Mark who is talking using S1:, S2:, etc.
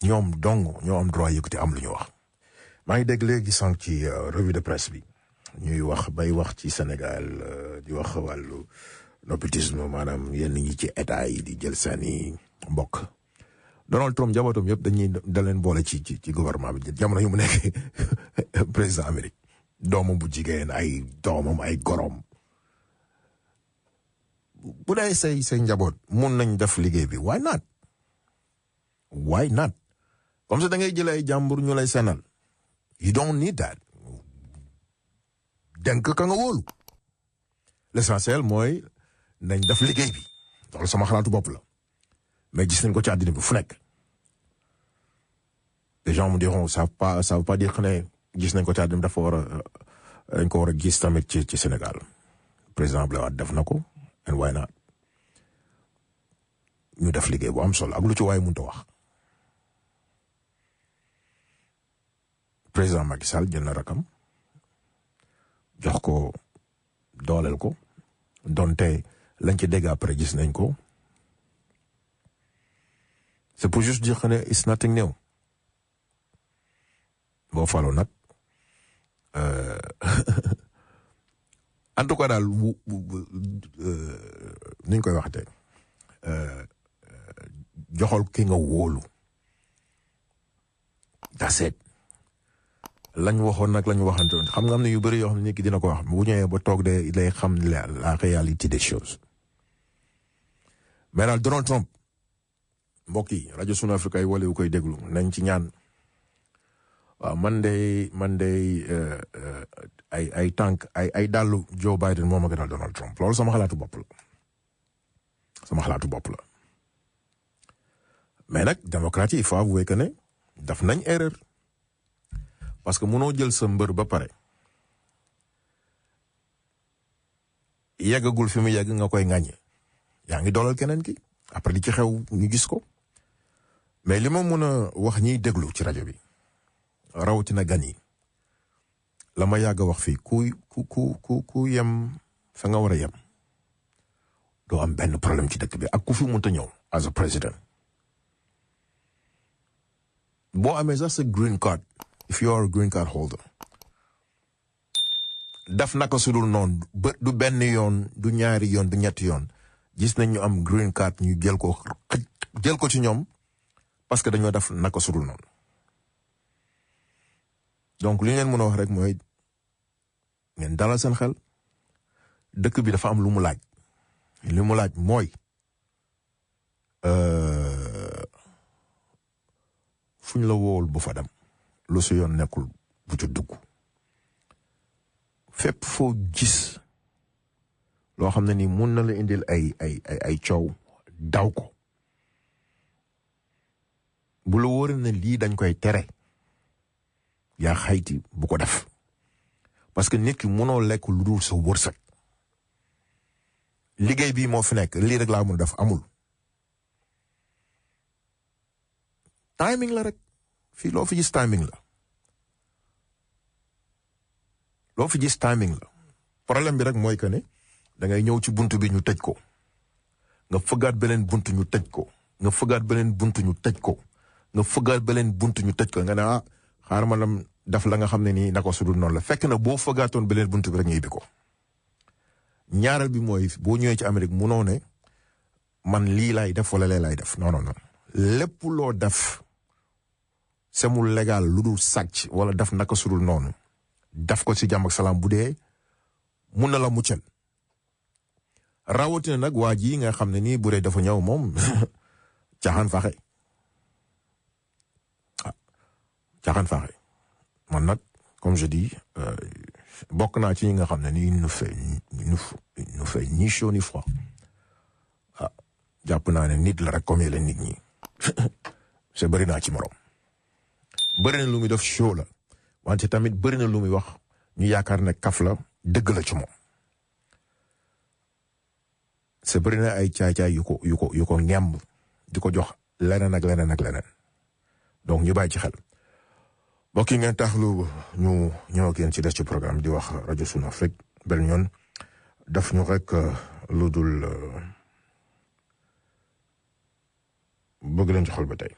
S1: ñoom dong ñoo am droit yëkkati am lu ñu wax. maa ngi dégg léegi sànq ci revue de presse bi ñuy wax bay wax ci Sénégal di wax wàllu népotisme maanaam yenn ñi ci état yi di jël seeni mbokk. Donald Trump njabootam yëpp da leen boole ci gouvernement bi jamono yu mu nekk président Amérique doomam bu jigéen ay doomam ay gorom bu dee say njaboot mun nañ def liggéey bi why not comme ça da ngay jël ay jàmbur ñu lay senal you don't need that denk ka nga wóolu l'essentiel mooy nañ def liggéey bi loolu sama xalaatu bopp la. Mais gis nañ ko ci àddina bi fu nekk les gens me diront ça veut pas dire que ne gis nañ ko ci àddina bi dafa dañ ko war a gis tamit ci Sénégal président Abdoulaye Wade def na ko and why not ñu def liggéey bu am solo ak lu ci waaye mënut a wax. président Macky Sall jël na rakam jox ko dooleel ko donte lañ ci dégg après gis nañ ko. C'est pour juste dire que it's nothing new. Boo faloo nag en tout cas daal ni ñu koy waxatee joxol ki nga wóolu. daseet lañ waxoon nag lañ waxante xam nga am na yu bëri yoo xam ne nit ki dina ko wax bu ñëwee ba toog de lay xam la réalité des choses mais daal Donald Trump. mbokk yi rajo Sunu Afrika yi wala yu koy déglu nañ ci ñaan waaw man de ay tànk ay dàllu Joe Biden moo ma gënal Donald Trump loolu sama xalaatu bopp la mais nag démocrate yi il faut avouer que ne daf nañ erreur parce que mënoo jël sa mbër ba pare yeggagul fi mu yegg nga koy ŋàññe yaa ngi doolal keneen ki après li ci xew ñu gis ko. mais li ma mën a wax ñiy déglu ci rajo bi rawatina gan yi la ma yàgg a wax fii ku yem fa nga war a yem doo am benn problème ci dëkk bi ak ku fi mënta ñëw as a president boo amee sax sa green card if you are a green card holder daf naka sudul noonu du benn yoon du ñaari yoon du ñetti yoon gis nañ ñu am green card ñu jël ko ci ñoom parce que dañoo def naka sudul noonu donc li ngeen mën a wax rek mooy ngeen dalal seen xel dëkk bi dafa am lu mu laaj mooy fu ñu la woowul bu fa dem lu su yoon nekkul bu ci dugg fépp foo gis loo xam ne ni mun na la indil ay coow daw ko bu la wóoree ne lii dañ koy tere yaa xayti bu ko def parce que nit ki mënoo lekk lu dul sa wërsëg liggéey bii moo fi nekk lii rek laa mun def amul timing la rek fii loo fi gis timing la problème bi rek mooy que ne da ngay ñëw ci buntu bi ñu tëj ko nga fëggaat beneen buntu ñu tëj ko nga fëggaat beneen buntu ñu tëj ko nga ne xaaral ma lam def la nga xam ne nii naka sudul noonu la fekk na boo fëggaatoon beneen buntu bi rek ñu ibbi ko ñaareel bi mooy boo ñëwee ci Amérique munoo ne man lii laay def wala lee laay def non lépp loo def semul légal lu dul sàcc wala def naka sudul noonu def ko ci jàmm ak salaam bu dee mun na la muccal rawatina nag waa ji nga xam ne nii bu dee dafa ñëw moom caaxaan faxe man nag comme je dis bokk naa ci ñi nga xam ne nii nous fait ni chaud ni froid jàpp naa ne nit la rek comme yeneen nit ñi c'est bëri naa ci morom bëri na lu muy def show la wante tamit bëri na lu muy wax ñu yaakaar ne kaf la dëgg la ci moom c'est bëri na ay caay-caay yu ko ngemb di ko jox leneen ak leneen donc ñu bàyyi ci xel mbokk yi ngeen taxlu ñu ñëw ak yéen ci des ci programme di wax rajo Sunu Afrique benn yoon daf ñu rek lu dul bëgg leen ci xol ba tey